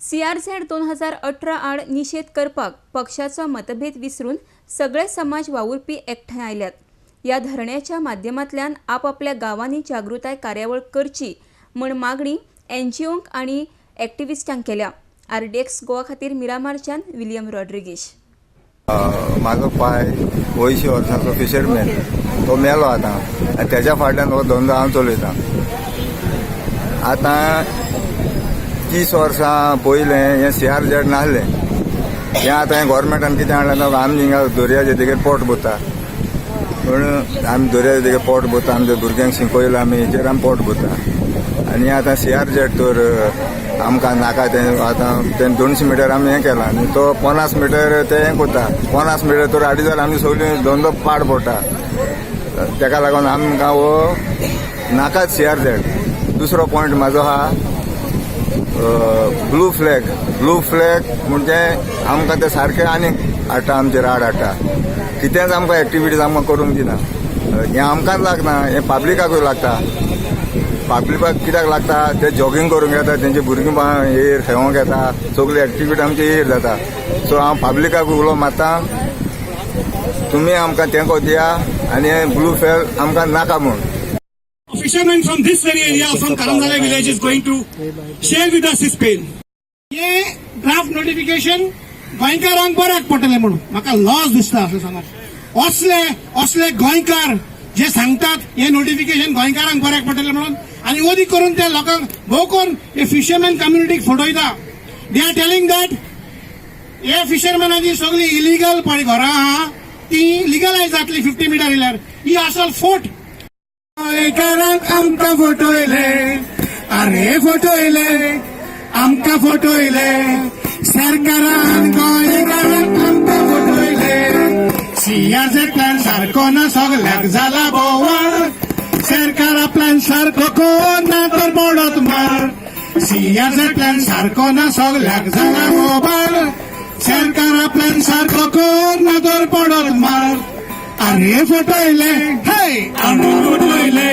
CRZ 2018 आड निशेध करपाक पक्षाचो मतभेद विसरून सगळे समाज वावुरपी एकठांय आयल्यात. ह्या धरण्याच्या माध्यमांतल्यान आपापल्या गांवांनी जागृताय कार्यावळ करची म्हण मागणी एनजीओंक आनी एक्टिविस्टांक केल्या. आरडीएक्स गोवा खातीर मिरामारच्यान विलियम रॉड्रिगीश. म्हाजो पाय 80 वर्सांचो फिशरमॅन, तो मेलो आतां आनी तेज्या फाटल्यान हो धंदो हांव चलयतां. आतां 30 वर्सां पयलें हें सीआरझेड नासलें. हें आतां हें गोवोरमेंटान कितें हाडलें, आमी हिंगा दर्याच्या देगेर पोट भरता पूण आमी दर्याच्या देगेर पोट भरता, आमच्या भुरग्यांक शिकयलां आमी, हेचेर आमी पोट भरता. आनी आतां सीआरझेड तर आमकां नाका तें. आतां तें 200 मिटर आमी हें केलां आनी तो 50 मिटर ते हें करता. 50 मिटर तर हाडी जाल्यार आमी सगळीं धंदो पाड पडटा. तेका लागून आमकां हो नाकाच सीआरझेड. दुसरो पॉयंट म्हाजो आहा ब्लू फ्लॅग. ब्लू फ्लॅग म्हणजे आमकां ते सारकें आनीक हाडटा, आमचेर आड हाडटा. कितेंच आमकां एक्टिविटीज आमकां करूंक दिना. हें आमकांच लागना, हें पब्लिकाकूय लागता. पब्लिकाक कित्याक लागता? ते जॉगींग करूंक येता, तेंची भुरगीं येर खेळोंक येता, सगळी एक्टिविटी आमची येर जाता. सो हांव पब्लिकाक उलो मारता, तुमी आमकां तेंको दिया आनी ब्लू फ्लॅग आमकां नाका म्हूण. A fisherman from this very area, from Karanzalem village, is going to share with us his pain. हे ड्राफ्ट नोटिफिकेशन गोंयकारांक बऱ्याक पडटलें म्हणून म्हाका लॉस दिसता. असलें सांगप, असले असले गोंयकार जे सांगतात हे नोटिफिकेशन गोंयकारांक बऱ्याक पडटलें म्हणून आनी ओदी करून ते लोकांक, भोव करून हे fisherman कम्युनिटीक फटयता. They are telling that हे फिशरमॅनाची सगळी इलिगल पळय घरां आहा ती लिगलायज जातली 50 मिटर येयल्यार. ही असल फोट. गोंयकारांक आमकां फटयले, अरे फटयले, आमकां फटयले सरकारान, गोंयकारांक आमकां फटयले. सीआरझेड प्लॅन सारको ना, सगल्याक जाला बोवाळ. सरकारा प्लॅन सारको कर ना तर पडत मार. सीआरझेड प्लॅन सारको ना, सगल्याक जाला बोवाळ. सरकारा प्लॅन सारको कर ना तर पडत मार. अरे फटयले, हे अरे फटयले.